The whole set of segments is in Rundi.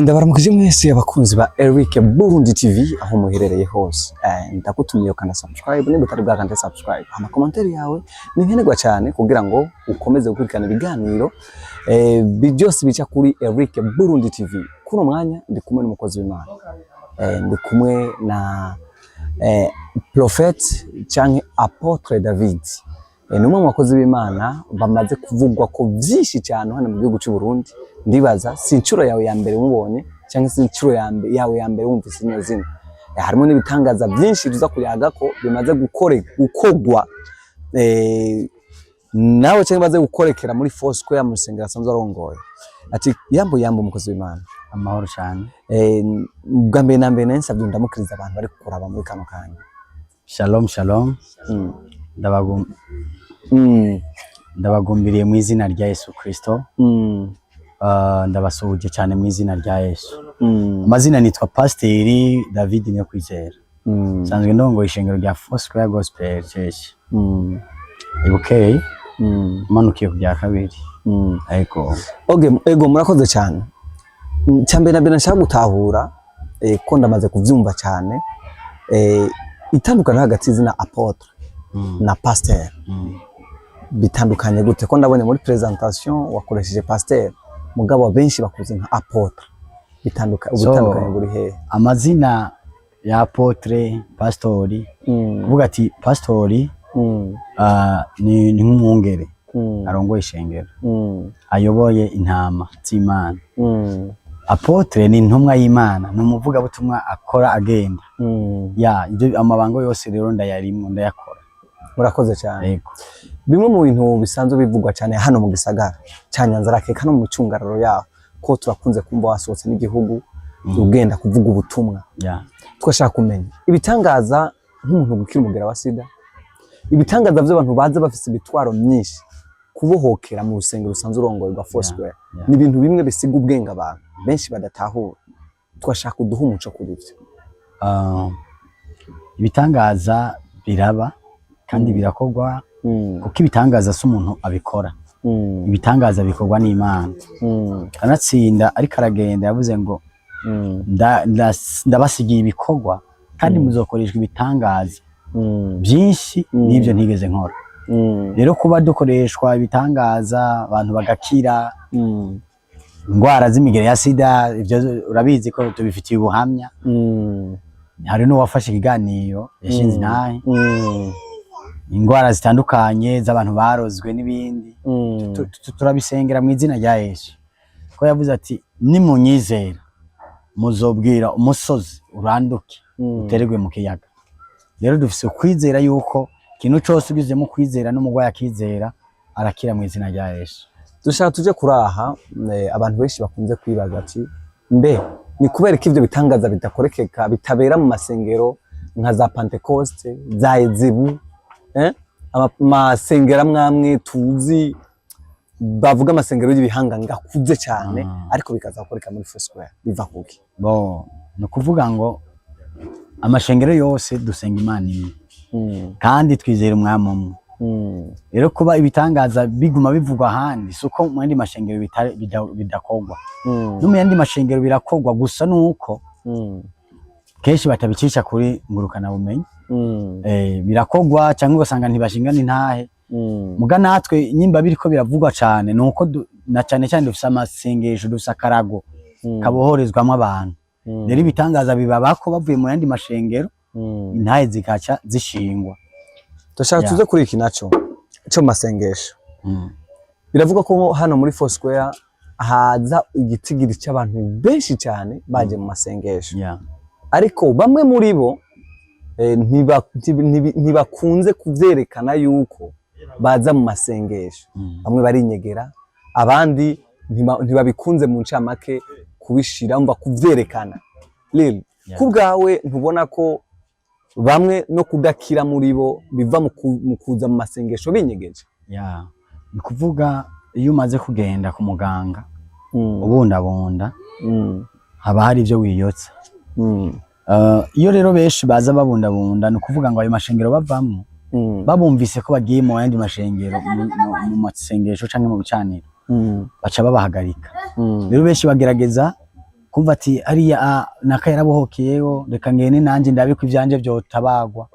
Ndabaramukije mwese abakunzi ba Eric Burundi TV aho muherereye hose. Ndagutumiye ukanda subscribe niba utari bwakande subscribe. Ama commentaire yawe ni nkenerwa cyane kugira ngo ukomeze gukurikirana ibiganiro byose bica kuri Eric Burundi TV. Kuno mwanya ndi kumwe n'umukozi w'Imana. Ndi kumwe na Prophet canke Apôtre David. Ni umwe mu bakozi b'Imana bamaze kuvugwa ko byinshi cyane hano mu gihugu cy'u Burundi. Ndibaza si inshuro yawe ya mbere umubonye cyangwa si inshuro yawe ya mbere wumvise ino zina. Harimo n'ibitangaza byinshi tuza kuyaga ko bimaze gukogwa nawe cyangwa bimaze gukorekera muri Foursquare mu rusengero asanzwe arongoye. Ati yambo yambo, umukozi w'Imana. Amahoro cyane. Bwa mbere na mbere nari nsabye ndamukiriza abantu bari kukuraba muri kano kanya. Shalom shalom. Ndabagumbiriye mu izina rya Yesu Kristo. Ndabasuhuje cyane mu izina rya Yesu. Amazina nitwa Pasiteri David Niyokwizera. Nsanzwe ndongoye ishengero rya Foursquare Gospel Church ibukeye, manukiye ku rya kabiri. Ariko Okay, ego, murakoze cyane. Cyambere na mbere nshaka gutahura, ko ndamaze kuvyumva cyane, itandukaniro hagati y'izina apôtre na pasteur bitandukanye gute? Ko ndabonye muri presentation wakoresheje pasteur, mugabo benshi bakuze nka apôtre. Ubutandukanye buri hehe? Amazina ya apôtre, pastori, kuvuga ati pastori ni nk'umwungere arongoye ishengero, ayoboye intama z'Imana. Apôtre ni intumwa y'Imana, ni umuvugabutumwa akora agenda. Ya ibyo amabango yose rero ndayarimwo, ndayakora. Murakoze cyane. Yego. Bimwe mu bintu bisanzwe bivugwa cyane hano mu gisagara cya Nyanza-Lac no mu micungararo yaho, ko turakunze kumva wasohotse n'igihugu ugenda kuvuga ubutumwa, twashaka kumenya ibitangaza nk'umuntu gukira umugera wa sida, ibitangaza by'abantu baza bafise imitwaro myinshi kubohokera mu rusengero rusanzwe urongoye rwa Foursquare. Ni ibintu bimwe bisiga ubwenge abantu benshi badatahura. Twashaka uduha umuco kuri ivyo. Ibitangaza biraba kandi birakorwa, kuko ibitangaza si umuntu abikora, ibitangaza bikorwa n'Imana. Kanatsinda ariko aragenda yavuze ngo ndabasigiye ibikorwa kandi muzokoreshwa ibitangaza byinshi n'ibyo ntigeze nkora. Rero kuba dukoreshwa ibitangaza, abantu bagakira indwara z'imigera ya sida, ibyo urabizi ko tubifitiye ubuhamya. Hari n'uwafashe ikiganiro yashinze intahe, indwara zitandukanye z'abantu barozwe n'ibindi. Turabisengera mu izina rya Yesu, ko yavuze ati nimunyizera muzobwira umusozi uranduke, utererwe mu kiyaga. Rero dufise ukwizera yuko ikintu cose ugizemo ukwizera n'umurwayi akizera arakira mu izina rya Yesu. Dushaka tuje kuraha abantu benshi bakunze kwibaza ati mbe ni kubera ko ivyo bitangaza bidakorekeka, bitabera mu masengero nka za Pentecoste, za Ezebu, eh? Amasengero amwe amwe tuzi bavuga amasengero y'ibihanganga akuze cyane, ariko bikaza gukoreka muri Foursquare, biva kuki? Bo ni ukuvuga ngo amashengero yose dusenga Imana imwe kandi twizera umwami umwe. Rero kuba ibitangaza biguma bivugwa ahandi si uko mu yandi mashengero bidakorwa. No mu yandi mashengero birakorwa, gusa nuko kenshi batabicisha kuri ngurukana bumenyi. Birakorwa cyangwa ugasanga ntibashingana intahe. Muga natwe nyimba biriko biravugwa cane nuko na cane cyane dufise amasengesho, dufise akarago kabohorezwamwo abantu. Rero ibitangaza bibabako bavuye mu yandi mashengero, intahe zikaca zishingwa. Turashaka tuze kuri iki naco cyo masengesho. Biravuga ko hano muri Foursquare haza igitigiri cy'abantu benshi cyane baje mu masengesho, ariko bamwe muri bo ntibakunze kuvyerekana yuko baza mu masengesho. Bamwe barinyegera, abandi ntibabikunze mu ncamake kubishira mva kuvyerekana. Lil, ku bwawe ntubona ko bamwe no kudakira muri bo biva mu kuza mu masengesho binyegeje? Yeah. Ni kuvuga iyo umaze kugenda ku muganga ubundabunda, haba hari ibyo wiyotsa. Iyo rero benshi baza babundabunda, ni ukuvuga ngo ayo mashengero bavamwo babumvise ko bagiye mu yandi mashengero, mu masengesho canke mu bicaniro. Baca babahagarika. Rero benshi bagerageza kumva ati ariya naka yarabohokeyeho, reka ngende nanje ndabe ko ivyanje vyotabagwa.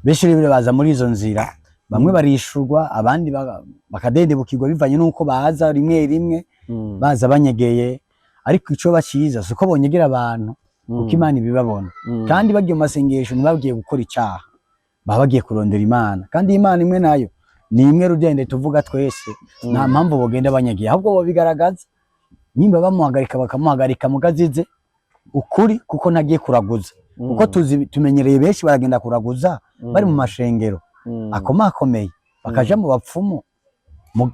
Benshi rero baza muri izo nzira, bamwe barishurwa, abandi bakadendebukirwa bivanye n'uko baza rimwe rimwe baza banyegeye. Ariko ico baciza si uko bonyegera abantu, kuko Imana ibibabona. Kandi bagiye mu masengesho ntibagiye gukora icaha, baba bagiye kurondera Imana. Kandi Imana imwe nayo ni imwe rudende tuvuga twese. Nta mpamvu bogenda banyagiye, ahubwo bobigaragaza. Nimba bamuhagarika, bakamuhagarika mugazize ukuri, kuko ntagiye kuraguza. Kuko tuzi, tumenyereye benshi baragenda kuraguza bari mu mashengero akomakomeye, bakaja mu bapfumu,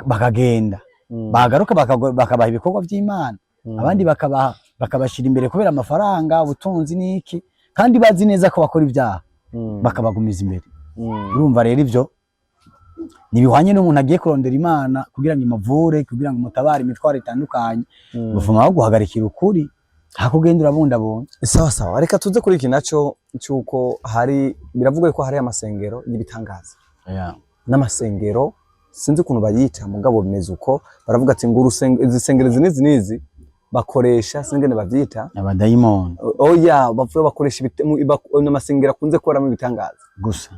bakagenda, bagaruka bakabaha ibikorwa vy'Imana, abandi bakabaha, bakabashira imbere kubera amafaranga, ubutunzi n'iki, kandi bazi neza ko bakora ibyaha, bakabagumiza imbere. Urumva rero ivyo ntibihwanye n'umuntu agiye kurondera Imana kugira ngo imuvure, kugira ngo imutabare imitwaro itandukanye. Buvuma aho guhagarikira ukuri, hakugenda urabundabunda. Sawa sawa, reka tuze kuri iki naco cyuko hari, biravuga ko hari amasengero y'ibitangaza n'amasengero sinzi ukuntu bayita, mugabo bimeze uko. Baravuga ati ngo izi sengero izi n'izi n'izi bakoresha, sinzi ingene bavyita. Abadayimoni. Oya, bavuga bakoresha amasengero akunze kuberamo ibitangaza gusa.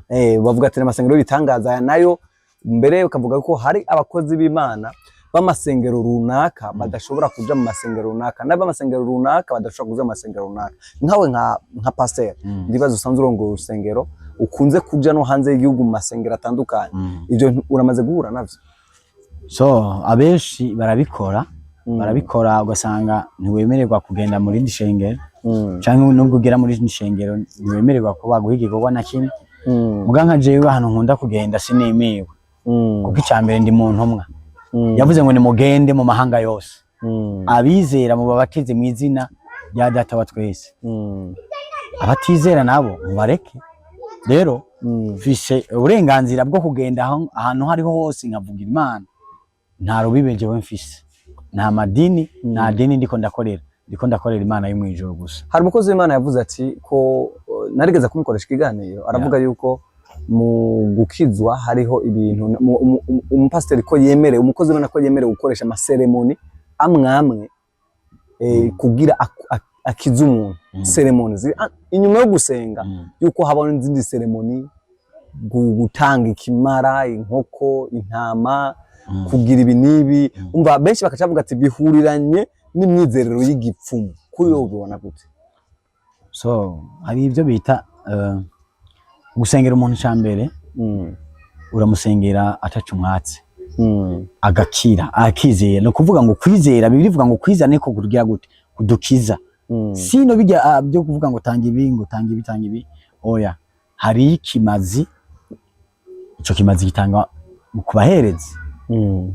Bavuga ati amasengero y'ibitangaza aya nayo, mbere bakavuga ko hari abakozi b'Imana b'amasengero runaka badashobora kuja mu masengero runaka, n'ab'amasengero runaka badashobora kuja mu masengero runaka. Nkawe nka pasteur, ndibaza usanzwe urongoye urusengero, ukunze kuja no hanze y'igihugu mu masengero atandukanye. Ivyo uramaze guhura navyo? So abenshi barabikora, barabikora, ugasanga ntiwemererwa kugenda mu rindi shengero, canke nubwo ugera muri rindi shengero ntiwemererwa kuba guha igikorwa na kimwe. Muga nka jewe ahantu nkunda kugenda sinemewe, kuko icya mbere ndi mu ntumwa. Yavuze ngo nimugende mu mahanga yose, abizera mubabatize mu izina rya Data wa twese, abatizera nabo mubareke. Rero mfise uburenganzira bwo kugenda ahantu hariho hose nkavuga Imana. Nta rubibe jewe mfise, nta madini, nta dini ndiko ndakorera, ndiko ndakorera Imana yo mw'ijuru gusa. Hari umukozi w'Imana yavuze ati ko narigeze kumukoresha ikiganiro, aravuga yuko mu gukizwa hariho ibintu umupasiteri ko yemerewe, umukozi w'Imana ko yemerewe gukoresha amaseremoni amwe amwe kugira akize umuntu. Seremoni inyuma yo gusenga, yuko habaho n'izindi seremoni, gutanga ikimara, inkoko, intama, kugira ibi n'ibi. Umva, benshi bakaca bavuga ati bihuriranye n'imyizerero y'igipfumu. Kuri wowe ubibona gute? So hari ibyo bita gusengera umuntu. Ca mbere uramusengera ataca umwatsi, agakira akizera. Ni ukuvuga ngo kwizera, Bibiliya ivuga ngo kwizera niko kugira gute? Kudukiza. Sino bijya byo kuvuga ngo tanga ibi, ngo tanga ibi, tanga ibi, oya. Hari ikimazi, ico kimazi gitanga ku baherezi,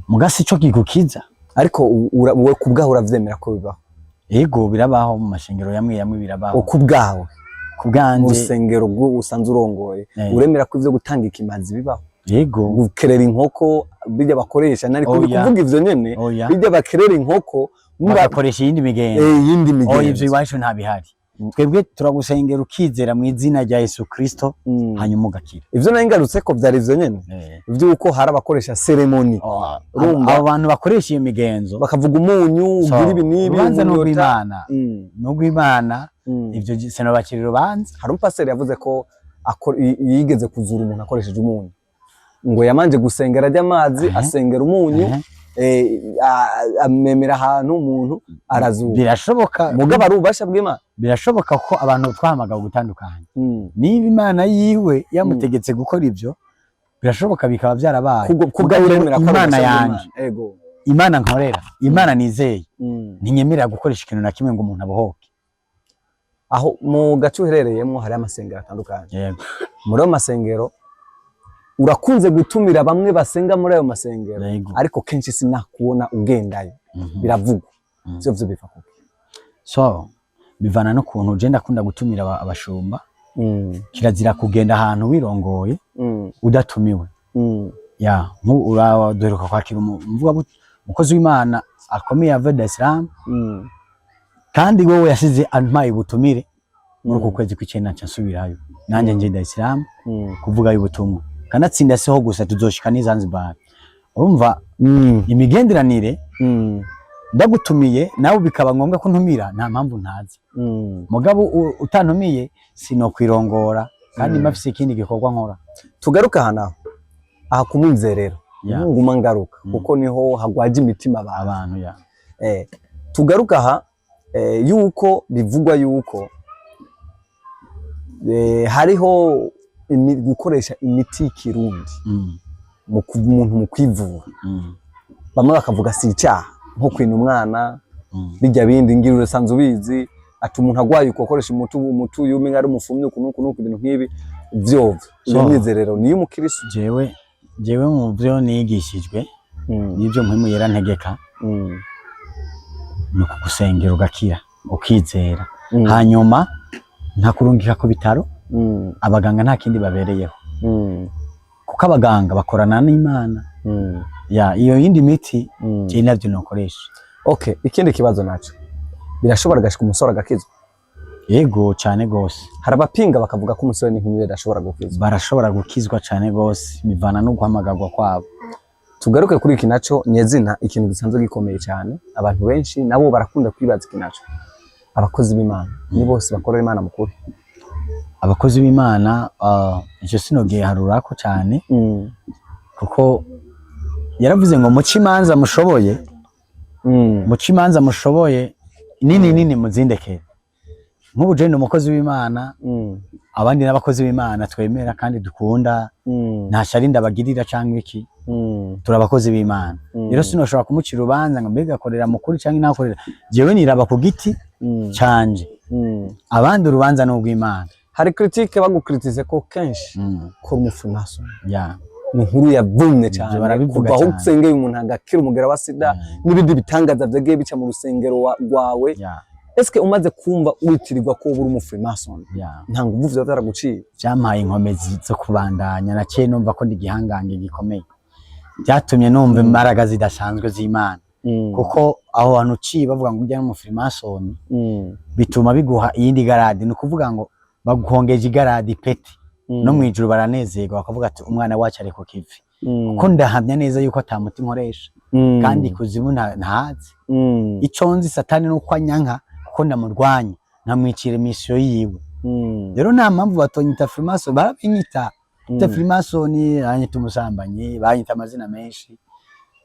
muga si cyo kigukiza. Ariko wowe ku bwawe uravyemera ko bibaho? Ego, birabaho mu mashengero yamwe yamwe, birabaho. Ku bwawe, Ku mu bwanje. rusengero usanzwe urongoye, uremera ko ivyo gutanga ikimazi bibaho? Ego. Gukerera inkoko bijya bakoresha, nari Oya. kuvuga ivyo nyene. Oya. Bijya bakerera inkoko Bagakoresha iyindi migenzo. Iyindi Oya, migenzo. ivyo iwacu ntabihari. Twebwe turagusengera ukizera mu izina rya Yesu Kristo, hanyuma ugakira. Ivyo nari ngarutse ko vyari ivyo nyene, vy'uko hari abakoresha cérémonie. Urumva? Abo bantu bakoresha iyo migenzo, bakavuga umunyu, so, ugira ibi n'ibi, urubanza ni umunyota. urw'Imana, ni urw'Imana. Ivyo sinobakira urubanza. Hari umupasiteri yavuze ko yigeze kuzura umuntu akoresheje umunyu, ngo yamanje gusengera ajya amazi, asengera umunyu, amemera ahantu umuntu arazuka. Birashoboka. Mugabo ari ububasha bw'Imana. Birashoboka ko abantu twahamagawe gutandukanya. Niba Imana yiwe yamutegetse gukora ibyo, birashoboka bikaba byarabaye. Kubwawe uremera ko ari Imana ububasha yanje, bw'Imana. Ego. Imana nkorera, Imana nizeye, ntinyemerera gukoresha ikintu na kimwe ngo umuntu abohoke. Aho mu gace uherereyemo hari amasengero atandukanye. Yego. Muri ayo masengero urakunze gutumira bamwe basenga muri ayo masengero, Yego. ariko kenshi sinakubona ugendayo. Biravugwa. Ivyo biva kuki? So bivana n'ukuntu je ndakunda gutumira abashumba. Kirazira kugenda ahantu wirongoye udatumiwe. Ya, nk'ubu duheruka kwakira umukozi w'Imana akomeye ava Dar es Salaam, kandi wowe yasize ampaye ubutumire muri uku kwezi kw'icenda, nca nsubirayo nanjye nje Dar es Salaam kuvugayo ubutumwa. Kanatsinda siho gusa, tuzoshika n'i Zanzibar. Urumva imigenderanire, ndagutumiye nawe bikaba ngombwa ko ntumira, nta mpamvu ntaza. Mugabo utantumiye sinokwirongora kandi mafise ikindi gikorwa nkora. Tugaruke aha naho, aha ku mwizerero. Nguma ngaruka kuko niho hagwaje imitima abantu. Abantu ya. Tugaruka aha, yuko bivugwa yuko hariho gukoresha imiti y'ikirundi mu umuntu mu kwivura. Bamwe bakavuga si icyaha, nko kwina umwana, bijya bindi ngira urasanzwe ubizi, ati umuntu agwaye uko akoresha umuti uyu, umenga ari umufumyi uku n'uku n'uku, ibintu nk'ibi vyovyo. Iyo myizerero niyo umukristo? Jewe mu byo nigishijwe n'ibyo Mpwemu Yera ntegeka ni ukugusengera ugakira, ukizera, hanyuma nkakurungika ku bitaro. Abaganga nta kindi babereyeho, kuko abaganga bakorana n'Imana. Ya, iyo yindi miti je navyo nokoresha. Okay, ikindi kibazo naco, birashobora gashika umusore agakizwa? Yego, cane gose. Hari abapinga bakavuga ko umusore n'inkumi badashobora gukizwa. Barashobora gukizwa cane gose, bivana no guhamagarwa kwabo. Tugaruke kuri iki naco nyezina, ikintu gisanzwe gikomeye cyane, abantu benshi nabo barakunda kwibaza iki naco: abakozi b'Imana ni bose bakorera Imana mu kuri? Abakozi b'Imana, ico sinogiye harurako cane, kuko yaravuze ngo muce imanza mushoboye, muce imanza mushoboye nini nini muzindekere. Nk'ubu je ndi umukozi w'Imana, abandi n'abakozi b'Imana twemera kandi dukunda, nta shari ndabagirira canke iki, turi abakozi b'Imana. Rero sinoshobora kumucira urubanza ngo mbega akorera mukuri canke ntakorera. Jewe niraba ku giti canje, abandi urubanza ni urw'Imana. Hari critique bagukritize ko kenshi ko uri umufumaso. Ni inkuru yavumye cyane Barabivuga kuva aho cyane. usengeye umuntu agakira umugera wa sida n'ibindi bitangaza vyagiye bica mu rusengero rwawe. Eske umaze kumva witirirwa ko uri umufrimason, nta nguvu vyoba vyaraguciye? Vyampaye inkomezi zo kubandanya. Naciye numva ko ndi igihangange gikomeye. Byatumye numva imbaraga zidasanzwe z'Imana, kuko aho hantu uciye bavuga ngo ujya n'umufrimasoni, bituma biguha iyindi grade. Ni ukuvuga ngo baguhongeje igrade, ipeti, no mwijuru baranezerwa, bakavuga ati umwana wacu ari ku kivi. Kuko ndahamya neza yuko ata muti nkoresha, kandi ikuzimu ntazi. Ico nzi, Satani nuko anyanka kuko ndamurwanya, nkamwicira mission yiwe. Rero nta mpamvu batonyita freemason. Barabinyita ta freemason, banyita umusambanyi, banyita amazina menshi.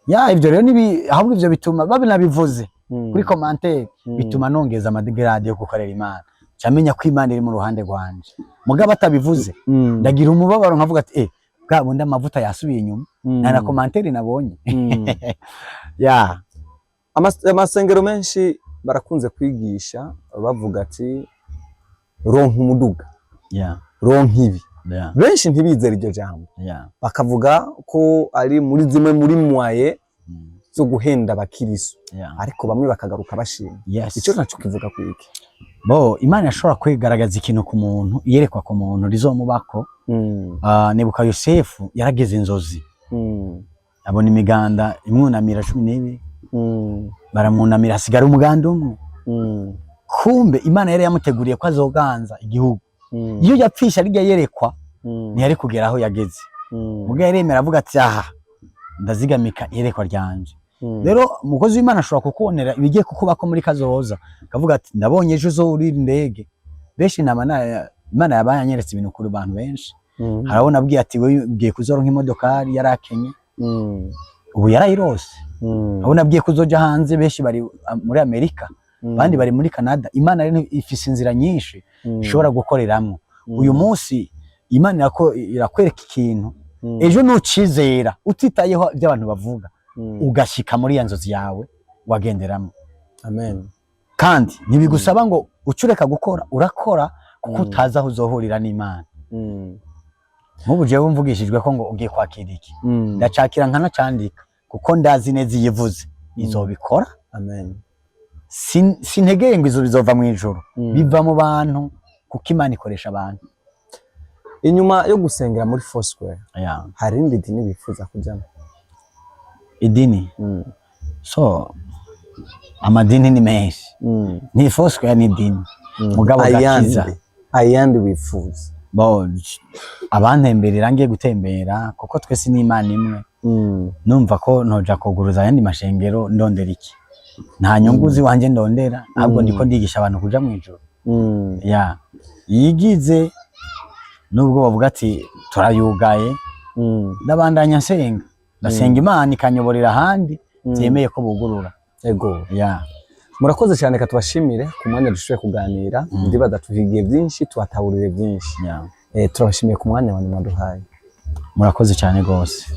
Ya, ivyo rero nibi, ahubwo ivyo bituma babinabivuze kuri commentaire, bituma nongeza amagrade yo gukorera Imana, camenya ko Imana iri mu ruhande rwanje. Mugabo atabivuze, ndagira umubabaro, nkavuga ati eh, bwa bundi amavuta yasubiye inyuma, nta na commentaire nabonye. Ya. Amasengero menshi barakunze kwigisha bavuga ati ronka umuduga, ronka ibi. Benshi ntibizera iryo jambo, bakavuga ko ari muri zimwe muri moyens zo guhenda abakirisu, ariko bamwe bakagaruka bashima. Icyo naco kivuga ku iki? Bo, Imana yashobora kwigaragaza ikintu ku muntu, iyerekwa ku muntu rizomubako. Nibuka Yosefu yaragize inzozi, abona imiganda imwunamira 12, baramwunamira, hasigara umuganda umwe. Kumbe Imana yari yamuteguriye ko azoganza igihugu. Iyo yapfisha rirya yerekwa, ntiyari kugera aho yageze. Mugabo yaremera, avuga ati aha ndazigamika iyerekwa ryanje. Rero umukozi w'Imana ashobora kukubonera ibigiye kukubako muri kazoza, akavuga ati ndabonye ejo uzurira indege. Benshi nama Imana yabaye anyeretse ibintu kuri bantu benshi. Harabona abwiye ati wewe ugiye kuzoronka imodokari, yarakenye, ubu yarayirose. Abona abwiye kuzoja hanze, benshi bari muri Amerika, abandi bari muri Canada. Imana rero ifise inzira nyinshi ishobora gukoreramwo. Uyu munsi Imana irakwereka ikintu, ejo nucizera utitayeho ibyo abantu bavuga, ugashika muri ya nzozi yawe wagenderamo. Amen. Kandi ntibigusaba ngo uce ureka gukora, urakora kuko utazi aho uzohurira n'Imana. Nk'ubu jewe mvugishijwe ko ngo ugiye kwakira iki, ndacakira nkanacandika, kuko ndazi neza iyivuze izobikora. Amen. Sintegeye ngo izo bizova mu ijuru, biva mu bantu, kuko Imana ikoresha abantu. Inyuma yo gusengera muri Foursquare, hari irindi dini bifuza kujyamo? Idini? So, amadini ni menshi. Ni Foursquare ni idini, mugabo gakiza. Ayandi wifuza? Bo, abantemberera ngiye gutembera, kuko twese ni Imana imwe. Numva ko ntoja kuguruza ayandi mashengero ndondera iki? Nta nyungu ziwanje ndondera, ahubwo ndiko ndigisha abantu kuja mu ijuru. Ya yigize nubwo bavuga ati turayugaye, ndabandanya nsenga, ndasenga Imana ikanyoborera ahandi byemeye ko bugurura. Ya. Murakoze cyane, katubashimire ku mwanya dushoboye kuganira. Ndibaza tuhigiye byinshi, tuhatahurire byinshi. Turabashimiye ku mwanya wanyu mwaduhaye. Murakoze cyane rwose.